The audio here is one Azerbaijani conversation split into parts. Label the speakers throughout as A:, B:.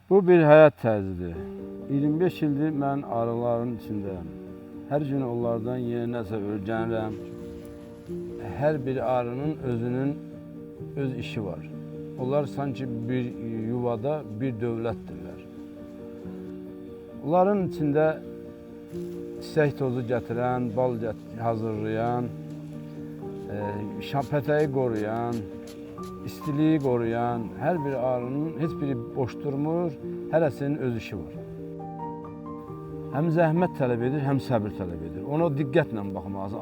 A: Bu bir həyat tərzidir. 25 ildir mən arıların içindəyəm. Hər gün onlardan yeni nəsə öyrənirəm. Hər bir arının özünün öz işi var. Onlar sanki bir yuvada bir dövlətdirlər. Onların içində çiçək tozu gətirən, bal hazırlayan, pətəyi qoruyan, istiliyi qoruyan, hər bir arının heç biri boş durmur, hərəsinin öz işi var. Həm zəhmət tələb edir, həm səbir tələb edir. Ona diqqətlə baxmalısan.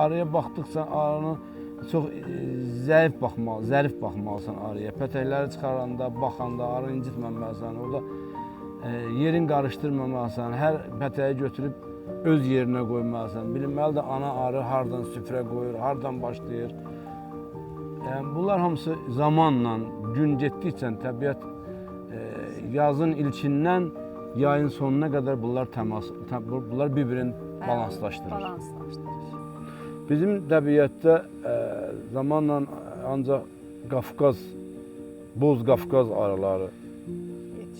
A: Arıya baxdıqca arını çox zəif baxmalı, zərif baxmalısan arıya. Pətəkləri çıxaranda, baxanda arını incitməməlisən. Orada yerin qarışdırmamalısan. Hər pətəyi götürüb öz yerinə qoymalısan. Bilinməlidir ana arı hardan süfrə qoyur, hardan başlayır. Yəni bunlar hamısı zamanla, gün getdikcə təbiət yazın ilkindən yayın sonuna qədər bunlar bunlar bir-birini balanslaşdırır.
B: Balanslaşdırır.
A: Bizim təbiətdə zamanla ancaq Qafqaz, boz Qafqaz arıları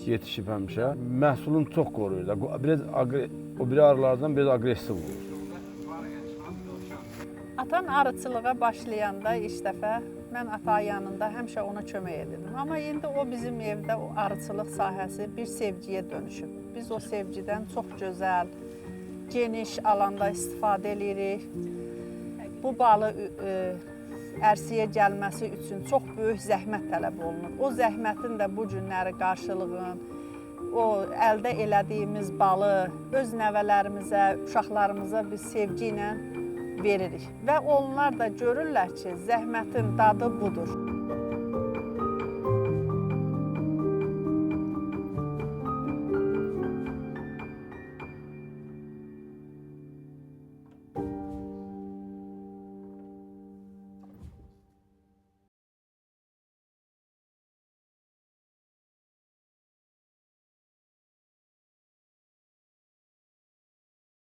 A: yetişib həmişə. Məhsulunu çox qoruyur. Biraz o biri arılardan biraz aqressiv olur.
B: Atan arıçılığa başlayanda ilk dəfə mən ata yanında həmişə ona kömək edirdim. Amma indi o bizim evdə o arıçılıq sahəsi bir sevgiyə dönüşüb. Biz o sevgidən çox gözəl, geniş alanda istifadə edirik. Bu balı ərsəyə gəlməsi üçün çox böyük zəhmət tələb olunur. O zəhmətin də bu günləri qarşılığın, o əldə elədiyimiz balı öz nəvələrimizə, uşaqlarımıza biz sevgi ilə veririk. Və onlar da görürlər ki, zəhmətin dadı budur.